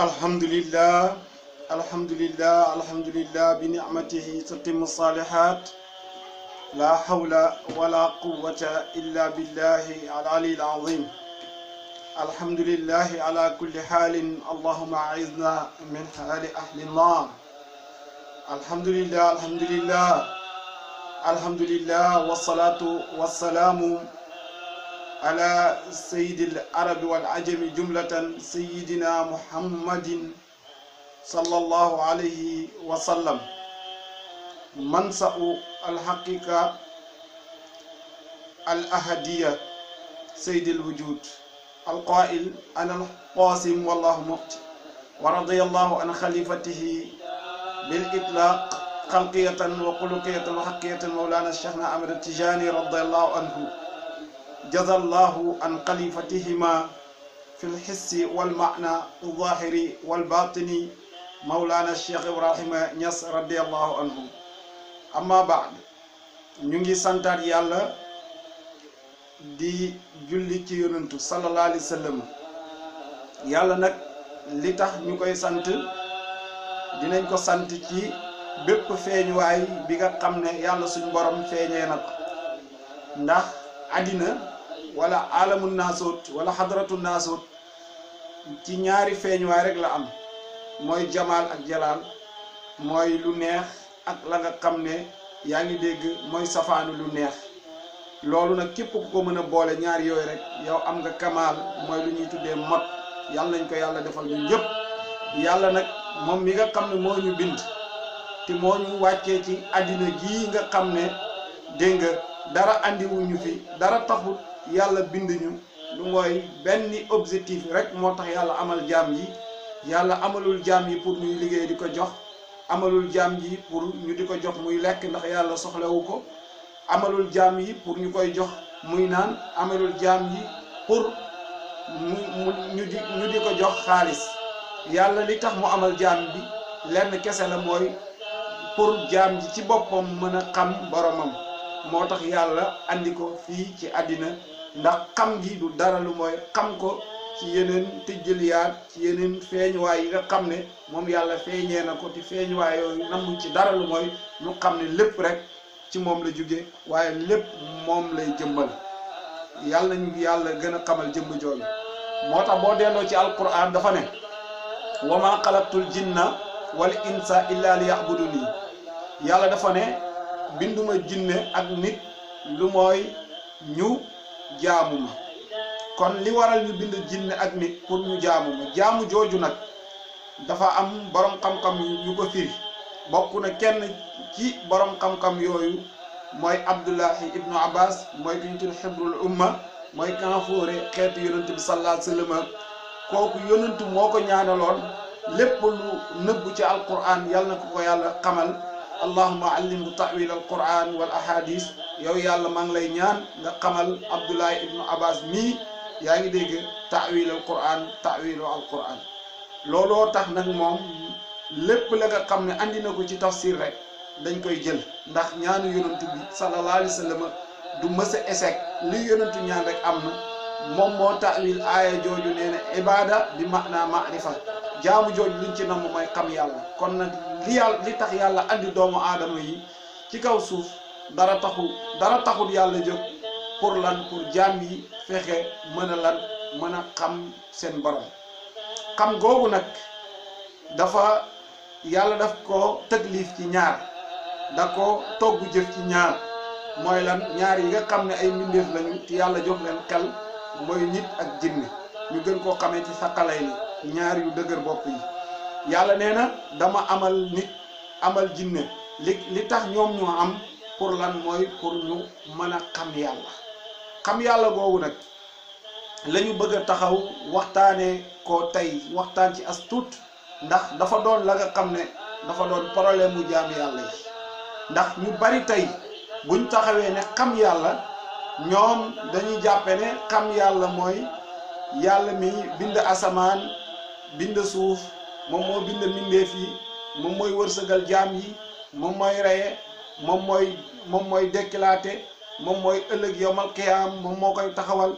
alhamdulillah alhamdulillah bi ni'matihi tatimmu salihat la hawla wala quwwata illa billahi al-ali al-azim alhamdulillah ala kulli halin allahumma a'izna min hali ahli an-nar alhamdulillah wassalatu wassalamu على سيد العرب والعجم جملة سيدنا محمد صلى الله عليه وسلم منصأ الحقيقة الأحدية سيد الوجود القائل أنا القاسم والله مؤتي ورضي الله عن خليفته بالإطلاق خلقية وخلقية وحقية مولانا الشيخنا أحمد التجاني رضي الله عنه جزا الله عن خليفتهما في الحس والمعنى الظاهري والباطني مولانا الشيخ إبراهيم نياس رضي الله عنه أما بعد نيجي سانتار يالا di julli ci yonentu sallallahu alayhi wa sallam yàlla nag li tax ñu koy sant dinañ ko sant ci bépp feeñuwaay bi nga xam ne yàlla suñu borom feeñee na ko ndax àddina wala alamu naasut wala xadratu naasut ci ñaari feeñuwaay rek la am mooy jamaal ak jalaal mooy lu neex ak la nga xam ne yaa ngi dégg mooy safaanu lu neex loolu nag képp ku ko mën a boole ñaar yooyu rek yow am nga kamaal mooy lu ñuy tuddee mot yàlla nañ ko yàlla defal ñun ñëpp yàlla nag moom mi nga xam ne moo ñu bind te moo ñu wàccee ci àddina gii nga xam ne dégg nga dara andiwuñu fi dara taxut yàlla bind ñu lu mooy benn objectif rek moo tax yàlla amal jaam yi yàlla amalul jaam yi pour ñuy liggéey di ko jox amalul jaam yi pour ñu di ko jox muy lekk ndax yàlla soxlawu ko amalul jaam yi pour ñu koy jox muy naan amalul jaam yi pour ñu di ko jox xaalis yàlla li tax mu amal jaam bi lenn kese la mooy pour jaam ji ci boppam mën a xam boromam moo tax yàlla andi ko fii ci àddina ndax xam gi du dara lu mooy xam ko ci yeneen tëjjëliyaat ci yeneen feeñuwaay yi nga xam ne moom yàlla feeñee na ko te feeñuwaay yooyu namu ci dara lu mooy ñu xam ne lépp rek ci moom la jóge waaye lépp moom lay jëmbal yàlla ñu yàlla gën a xamal jëmb jooju moo tax boo delloo ci alquran dafa ne wa ma xalaqtul jinna wal insa illa li ya'buduni yàlla dafa ne binduma jinne ak nit lu mooy ñu jaamu ma kon li waral ñu bind jinne ak nit pour ñu jaamu ma jaamu jooju nag dafa am borom xam-xam yu ko firi bokk na kenn ci borom xam-xam yooyu mooy Abdullahi ibnu Abbas mooy ki ñu tudd xibrul umma mooy kanfoore xeetu yonent bi sallallahu alayhi wa sallam kooku yonent moo ko ñaanaloon lépp lu nëbb ci alquran yàlla na ko yàlla xamal allahumma allimhu ta'wil alquran wal ahadis yow yàlla maa ngi lay ñaan nga xamal Abdullahi ibnu Abbas mii yaa ngi dégg ta'wil ta'wilu alquran looloo tax nag moom lépp la nga xam ne andi na ko ci tafsir rek dañ koy jël ndax ñaanu yonantu bi sallallahu alayhi wa sallam du mës a échec li yonantu ñaan rek am na moom moo ta'wil aaya jooju nee na ibada bi maana ma'rifa jaamu jooju liñ ci namm mooy xam yàlla kon nag li tax yàlla andi doomu aadama yi ci kaw suuf dara taxul yàlla jóg pour lan pour jaam yi fexe mën a xam seen borom xam googu nag dafa yàlla daf ko tëglif ci ñaar da ko togg jëf ci ñaar mooy lan ñaar yi nga xam ne ay mbindeef lañu te yàlla jox leen xel mooy nit ak jinne ñu gën koo xamee ci saqalay ni ñaar yu dëgër bopp yi yàlla nee na dama amal nit amal jinne li tax ñoom ñoo am pour lan mooy pour ñu mën a xam yàlla googu nag la ñu bëgg a taxaw waxtaanee ko tey waxtaan ci as tuut ndax dafa doon la nga xam ne dafa doon problème mu jaam yàlla yi ndax ñu bari tey buñ taxawee ne xam yàlla ñoom dañuy jàppe ne xam yàlla mooy yàlla mi bind asamaan bind suuf moom moo bind mbindeef yi moom mooy wërsëgal jaam yi moom mooy reye moom mooy dekkilaate moom mooy ëllëg yowmal qiyaam moom moo koy taxawal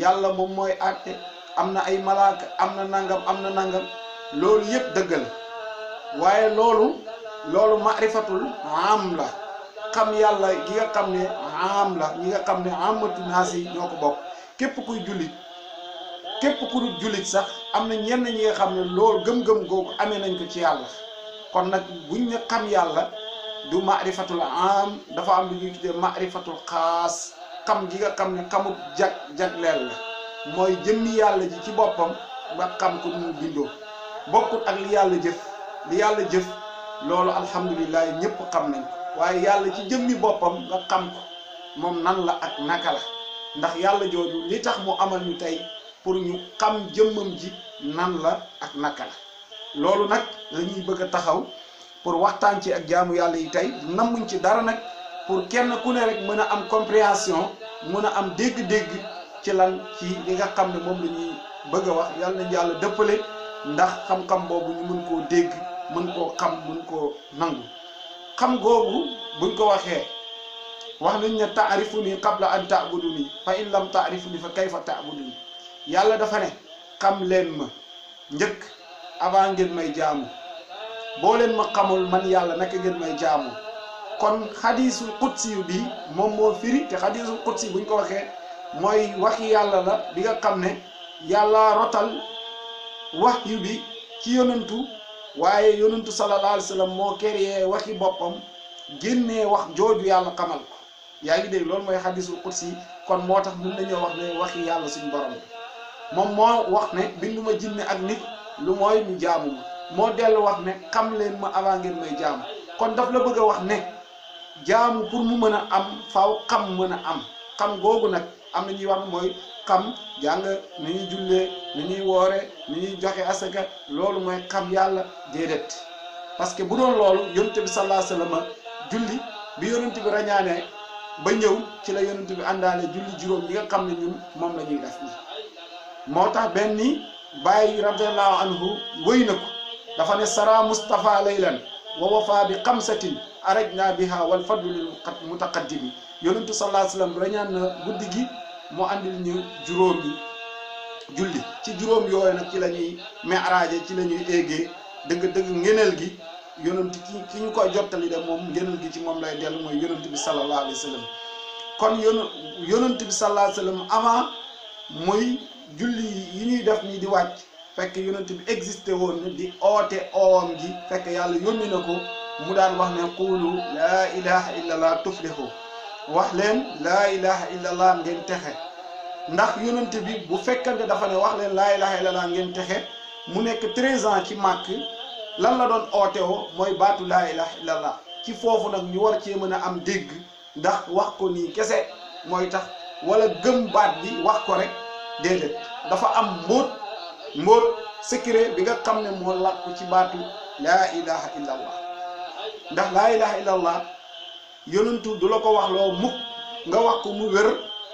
yàlla moom mooy àtte am na ay malaaka am na nangam loolu yëpp dëgg la waaye loolu maarifatul am la xam yàlla gi nga xam ne am la ñi nga xam ne amatu naas yi ñoo ko bokk képp kuy jullit képp ku dul jullit sax am na ñenn ñi nga xam ne loolu gëm-gëm googu amee nañ ko ci yàlla kon nag buñ ne xam yàlla du maarifatul am dafa am lu ñuy tuddee maarifatul xaas xam gi nga xam ne xamut jagleel la mooy jëmmi yàlla ji ci boppam nga xam ko mu bindoo bokkut ak li yàlla jëf loolu alhamdulilah ñëpp xam nañ ko waaye yàlla ci jëmmi boppam nga xam ko moom nan la ak naka la ndax yàlla jooju li tax mu amal ñu tey pour ñu xam jëmmam ji nan la ak naka la loolu nag la ñuy bëgg a taxaw pour waxtaan ci ak jaamu yàlla yi tey namuñ ci dara nag pour kenn ku ne rek mën a am compréhension mën a am dégg-dégg ci lan ci li nga xam ne moom la ñuy bëgg a wax yàlla nañ yàlla dëppale ndax xam-xam boobu ñu mën koo dégg mën koo xam mën koo nangu xam googu buñ ko waxee wax nañ ne taarifuni qabla an taabuduni fa in lam taarifuni fa kayfa taabuduni yàlla dafa ne xam leen ma njëkk avant ngeen may jaamu boo leen ma xamul man yàlla naka ngeen may jaamu kon xadiisul qudsi yu bi moom moo firi te xadiisul qudsi buñ ko waxee mooy waxi yàlla la bi nga xam ne yàlla rotal wax yu bi ci yonantu waaye yonantu sallallahu alayhi wa sallam moo créé waxi boppam génnee wax jooju yàlla xamal ko yaa ngi dégg loolu mooy xadiisul qudsi kon moo tax mën nañoo wax ne waxi yàlla suñu borom bi moom moo wax ne binduma jinne ak nit lu mooy ñu jaamu ma moo dellu wax ne xam leen ma avant ngeen may jaamu kon daf la bëgg a wax ne jaamu pour mu mën a am faaw xam mën a am xam googu nag am na ñuy wax mooy xam jàng ni ñuy jullee ni ñuy woore ni ñuy joxe asaka loolu mooy xam yàlla déedéet parce que bu doon loolu yonent bi sallallahu alayhi wa sallam julli bi yonent bi rañaane ba ñëw ci la yonent bi àndaale julli juróom yi nga xam ne ñun moom la ñuy def nii moo tax benn bàyyi radiallahu anhu wëy na ko dafa ne sara Mustafa laylan wa wafa bi xamsatin arajna biha wal fadlu lil mutaqaddimi yonentu sallallahu alayhi wa sallam rañaan na guddi gi mu andil ñu juróom yi julli ci juróom yooyu nag ci la ñuy mi'raaje ci la ñuy éegee dëgg ngëneel gi yonent ki ñu koy jottali de moom ngëneel gi ci moom lay dellu mooy yonent bi sallallahu alayhi wa sallam kon yonent bi sallallahu alayhi wa sallam avant muy julli yi ñuy def nii di wàcc fekk yonent bi existé woon na di oote oom ji fekk yàlla yónni na ko mu daan wax ne quulu laa ilaha illa allah tuflihu wax leen laa ilaha illa allah ngeen texe ndax yonent bi bu fekkante dafa ne wax leen laa ilaha illa allah ngeen texe mu nekk 13 ans ci màkk lan la doon oote woo mooy baatu laa ilaha illa allah ci foofu nag ñu war cee mën a am dégg ndax wax ko nii kese mooy tax wala gëm baat bi wax ko rek déedéet dafa am mbóot secret bi nga xam ne moo làkku ci baatu laa ilaha illa allah ndax laa ilaha illa allah yonentu du la ko wax loo mukk nga wax ko mu wér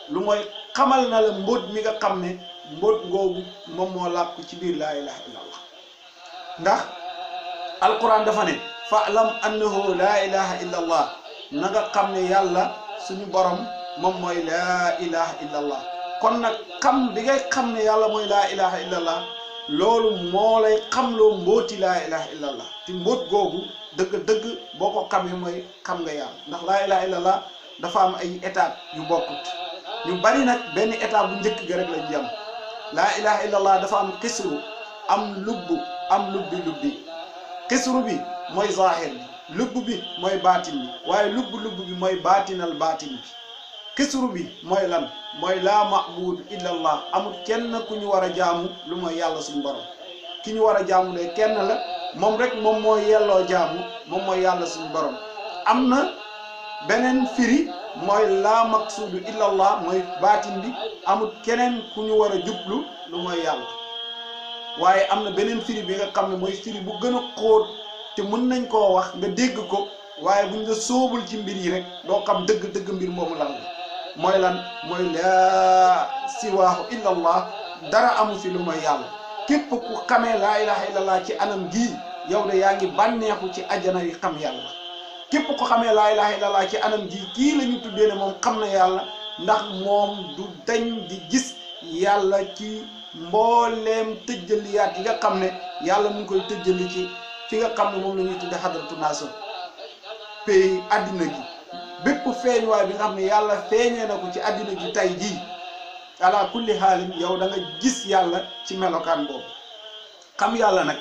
lu mooy xamal na la mbóot mi nga xam ne mbóot ngoogu moom moo làkku ci biir laa ilaha illa allah ndax alquran dafa ne fa'lam annahu laa ilaha illa allah na nga xam ne yàlla suñu borom moom mooy laa ilaha illa allah kon nag xam bi ngay xam ne yàlla mooy laa ilaha illa allah loolu moo lay xamloo mbóoti laa ilaha illa allah te mbóot googu dëgg boo ko xamee mooy xam nga yàlla ndax laa ilaha illa allah dafa am ay étape yu bokkut ñu bari nag benn étape bu njëkk ga rek lañ jëm laa ilaha illa allah dafa am xisru am lubbu am lubbi xisru bi mooy zahir bi lubb bi mooy baatin bi waaye lubb bi mooy baatinal baatin bi xisru bi mooy lan mooy laa ma'buud illa allah amul kenn ku ñu war a jaamu lu mooy yàlla suñu borom ki ñu war a jaamu de kenn la moom rek moom mooy yelloo jaamu moom mooy yàlla suñu borom am na beneen firi mooy laa maqsuudu illa allah mooy baatin bi amul keneen ku ñu war a jublu lu mooy yàlla waaye am na beneen firi bi nga xam ne mooy firi bu gën a xóot te mën nañ koo wax nga dégg ko waaye buñ la sóobul ci mbir yi rek doo xam dëgg mbir moomu lan la mooy lan mooy laa siwaahu illa allah dara amu fi lu mooy yàlla képp ku xamee laa ilaha illa allah ci anam gii yow de yaa ngi bànneexu ci ajjana yi xam yàlla képp ku xamee laa ilaha illa allah ci anam gii kii la ñu tuddee ne moom xam na yàlla ndax moom du dañ di gis yàlla ci mbooleem tëjjaliyaat yi nga xam ne yàlla mu ngi koy tëjjali ci fi nga xam ne moom la ñuy tudde xadratu naaso pays addina gi bépp feeñuwaay bi nga xam ne yàlla feeñee na ko ci addina gi tey jii ala kulli xaalin yow da nga gis yàlla ci melokaan boobu. xam yàlla nag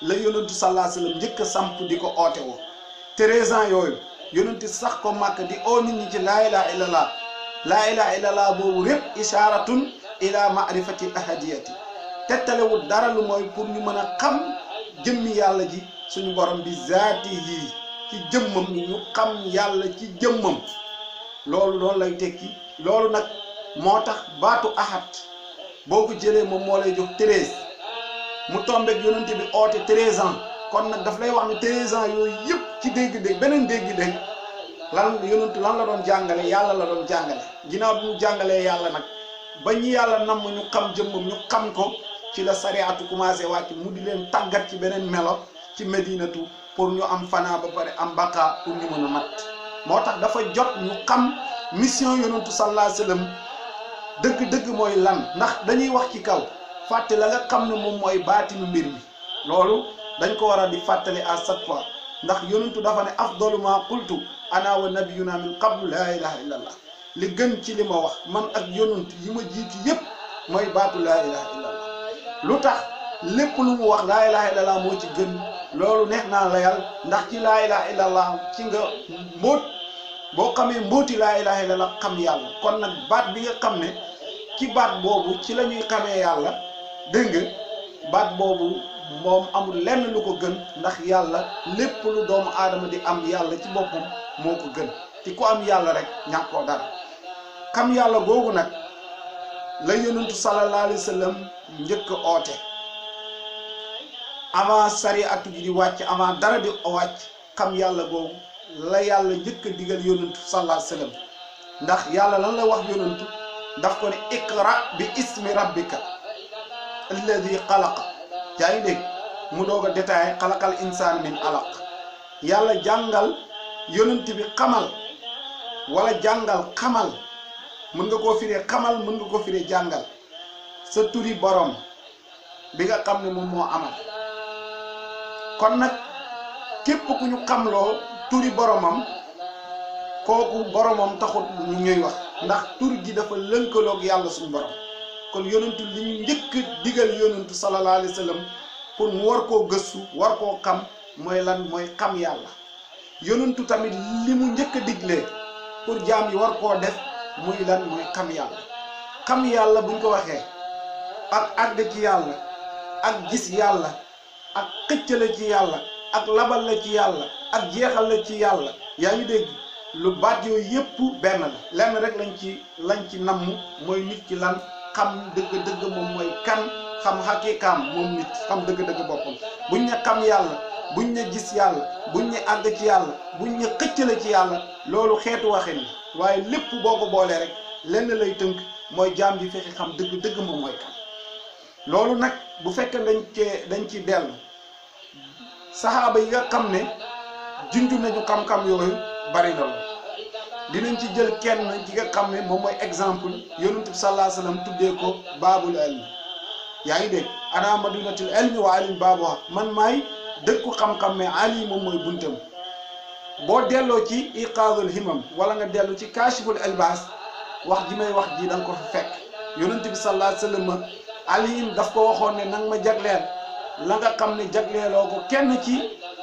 la yonentu sallallahu alayhi wasallam njëkk a samp di ko oote woo 13 ans yooyu yonentu sax ko màkk di oo nit ñi ci laa ilaha illallah laa ilaha illallah boobu répp isharatun ila maarifati ahadiyati tettalewul dara lu mooy pour ñu mën a xam jëmmi yàlla ji suñu borom bi zaati yi ci jëmmam ñu xam yàlla ci jëmmam loolu lay tekki. loolu nag moo tax baatu ahad boo ko jëlee moom moo lay jox 13 mu tombeek yonente bi oote 13 ans kon nag daf lay wax ne 13 ans yooyu yëpp ci dégg-dégg beneen dégg-dégg lan yonentu lan la doon jàngale yàlla la doon jàngale. ginnaaw bi mu jàngalee yàlla nag ba ñu yàlla namm ñu xam jëmmam ñu xam ko ci la sariatu commencé wàcc mu di leen tàggat ci beneen melo ci medinatu pour ñu am fanaa ba pare am baqaa pour ñu mën a mat. moo tax dafa jot ñu xam mission yonentu sallallahu alayhi wasallam dëgg-dëgg mooy lan ndax dañuy wax ci kaw fàtte la nga xam ne moom mooy baatinu mbir mi loolu dañ ko war a di fàttali à chaque fois ndax yonentu dafa ne afdalu ma qultu ana wa nabiyuna min qablu laa ilaha illa allah li gën ci li ma wax man ak yonent yi ma jiitu yépp mooy baatu laa ilaha illa allah lu tax lépp lu mu wax laa ilaha illa allah moo ci gën loolu neex naa la yàlla ndax ci laa ilaha illa allah ci nga mbóot boo xamee mbóoti laa ilaha illa allah xam yàlla kon nag baat bi nga xam ne ci baat boobu ci la ñuy xamee yàlla dégg nga baat boobu moom amul lenn lu ko gën ndax yàlla lépp lu doomu aadama di am yàlla ci boppam moo ko gën te ku am yàlla rek ñàkkoo dara. xam yàlla googu nag la yonentu sallallahu alayhi wa sallam njëkk oote avant sariatu gi di wàcc avant dara di wàcc xam yàlla googu la yàlla njëkk a digal yonentu sallallahu alayhi wa sallam ndax yàlla lan la wax yonentu daf ko ne iqra bi ismi rabbika alladi xalaqa yaa ngi dégg mu doog a détaillé xalaqal insaan min alaq yàlla jàngal yonent bi xamal wala jàngal xamal mën nga koo firee xamal mën nga ko firee jàngal sa turi borom bi nga xam ne moom moo amal kon nag képp ku ñu xamloo turi boromam kooku boromam taxut ñu ñuy wax ndax tur gi dafa lënkaloog yàlla suñu borom kon yonentu li ñu njëkk digal yonentu sallallahu alayhi wa sallam pour mu war koo gëstu war koo xam mooy lan mooy xam yàlla yonentu tamit li mu njëkk a diglee pour jaam yi war koo def muy lan mooy xam yàlla buñ ko waxee ak àgg ci yàlla ak gis yàlla ak xëccale ci yàlla ak labal la ci yàlla ak jeexal la ci yàlla yaa ngi dégg lu baat yooyu yépp benn la lenn rek lañ ci namm mooy nit ki lan xam dëgg-dëgg moom mooy kan xam xaqiqaam moom nit xam dëgg-dëgg boppam buñ ne xam yàlla buñ ne gis yàlla buñ ne àgg ci yàlla buñ ne xëccale ci yàlla loolu xeetu waxin la waaye lépp boo ko boolee rek lenn lay tënk mooy jaam bi fexe xam dëgg-dëgg moom mooy kan loolu nag bu fekkee dañ ci dellu saxaaba yi nga xam ne junj nañu xam-xam yooyu bari na loolu dinañ ci jël kenn ci nga xam ne moom mooy exemple yonent bi sallallahu alayhi wasallam tuddee ko baabul ilmi yaa ngi dégg ana madinatul ilmi wa alim baabuha man maay dëkku xam-xam mais ali moom mooy buntam boo delloo ci iqaadul himam wala nga dellu ci kaashiful ilbaas wax ji may wax ji da nga ko fa fekk yonent bi sallallahu alayhi wasallam ali daf ko waxoon ne nang ma jagleel la nga xam ne jagleeloo ko kenn ci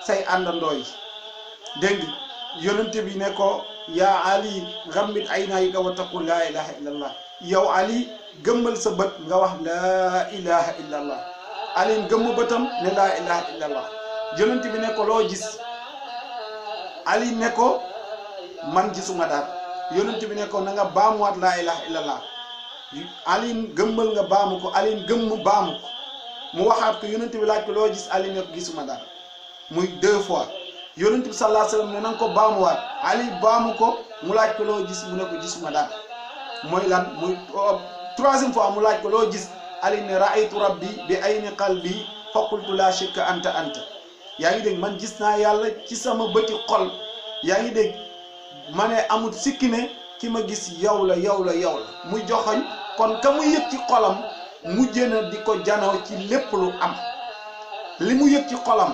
say àndandoo yi dégg nga yonent bi ne ko yaa ali ghammid aynayka wa taqul laa ilaha illa allah yow ali gëmmal sa bët nga wax laa ilaha illa allah ali gëmm bëtam ne laa ilaha illa allah yonent bi ne ko loo gis ali ne ko man gisuma daal yonent bi ne ko na nga baamuwaat laa ilaha illa allah ali gëmmal nga baamu ko ali gëmm baamu ko mu waxaat ko yonent bi laaj ko loo gis ali ne ko gisuma daal muy 2 fois yonent bi sallallahu alayhi wasallam ne nanga ko baamuwaat ali baamu ko mu laaj ko loo gis mu ne ko gisuma daal mooy lan muy 3e fois mu laaj ko loo gis ali ne ra'aytu rabbi bi ayni qalbi fa qultu la shakka anta yaa ngi dégg man gis naa yàlla ci sama bëti xol yaa ngi dégg ma ne amul sikki ne ki ma gis yow la muy joxoñ kon ka muy yëg ci xolam mujjee na di ko janoo ci lépp lu am li mu yëg ci xolam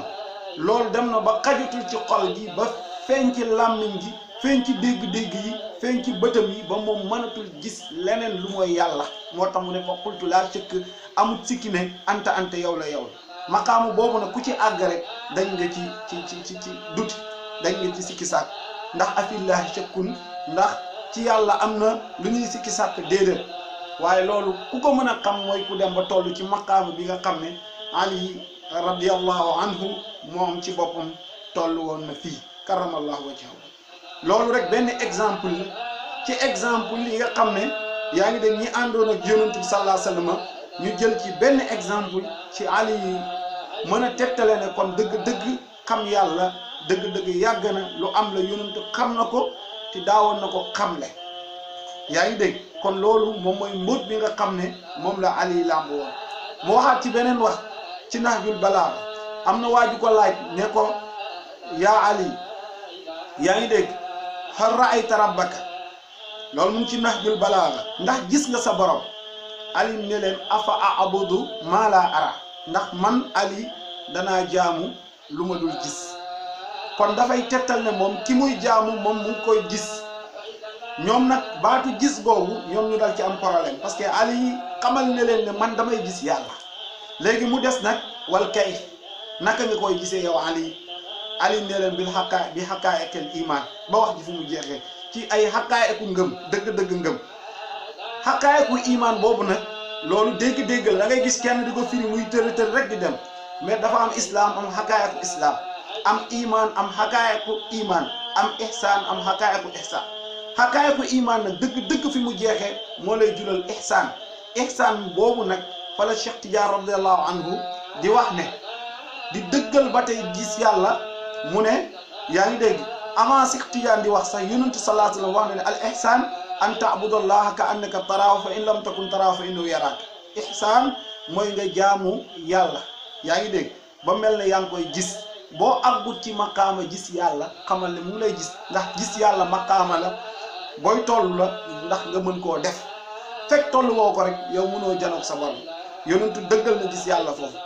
loolu dem na ba xajatul ci xol gi ba feeñ ci làmmiñ gi feeñ ci dégg-dégg yi feeñ ci bëtam yi ba moom mënatul gis leneen lu mooy yàlla moo tax mu ne fa xultu laa sëkk amut sikki ne anta yow la maqaamu boobu nag ku ci àgg rek dañ nga ci duti dañ nga ci sikki sàkk ndax afillahi sëkkun ndax ci yàlla am na lu ñuy sikki sàkk déedéet waaye loolu ku ko mën a xam mooy ku dem ba toll ci maqaamu bi nga xam ne Ali radiyallahu anhu moom ci boppam toll woon na fii karamallahu wajhahu loolu rek benn exemple la ci exemple yi nga xam ne yaa ngi dégg ñi àndoon ak yonent bi sallallahu alayhi wasallam ñu jël ci benn exemple ci Ali yi mën a tegtale ne kon dëgg-dëgg xam yàlla dëgg-dëgg yàgg na lu am la yonent xam na ko te daawoon na ko xamle yaa ngi dégg kon loolu moom mooy mbóot bi nga xam ne moom la Ali làmb woon mu waxaat ci beneen wax ci Nahjul Balaaga am na waaju ko laaj ne ko yaa Ali yaa ngi dégg hal ra'ayta rabbaka loolu mu ngi ci Nahjul Balaaga ndax gis nga sa borom Ali ne leen afa a'budu maa laa ara ndax man Ali danaa jaamu lu ma dul gis kon dafay tegtal ne moom ki muy jaamu moom mu ngi koy gis ñoom nag baatu gis googu ñoom ñu dal ci am problème parce que Ali xamal ne leen ne man damay gis yàlla léegi mu des nag wal kayf naka nga koy gisee yow Ali ne leen bi xaqaa'iqil iman ba wax ji fu mu jeexee ci ay xaqaa'iqu ngëm dëgg-dëgg ngëm xaqaa'iqu iman boobu nag loolu dégg-dégg la da ngay gis kenn di ko firi muy tër rek di dem mais dafa am islam am xaqaa'iqu islam am iman am xaqaa'iqu iman am ihsaan am xaqaa'iqu ihsaan xaqaa'iqu iman nag dëgg-dëgg fi mu jeexee moo lay jural ihsaan boobu nag fa la Cheikh Tidiane radiyallahu anhu di wax ne di dëggal ba tey gis yàlla mu ne yaa ngi dégg avant Cheikh Tidiane di wax sax yonent sallallahu alayhi wa sallam wax na ne al ihsaan an ta'budallaha ka annaka taraahu fa in lam takun taraahu fa innahu yaraaka ihsaan mooy nga jaamu yàlla yaa ngi dégg ba mel ne yaa ngi koy gis boo àggut ci maqaama gis yàlla xamal ne mu ngi lay gis ndax gis yàlla maqaama la booy toll la ndax nga mën koo def fekk toll woo ko rek yow mënoo janoog sa borom yonentu dëggal na gis yàlla foofu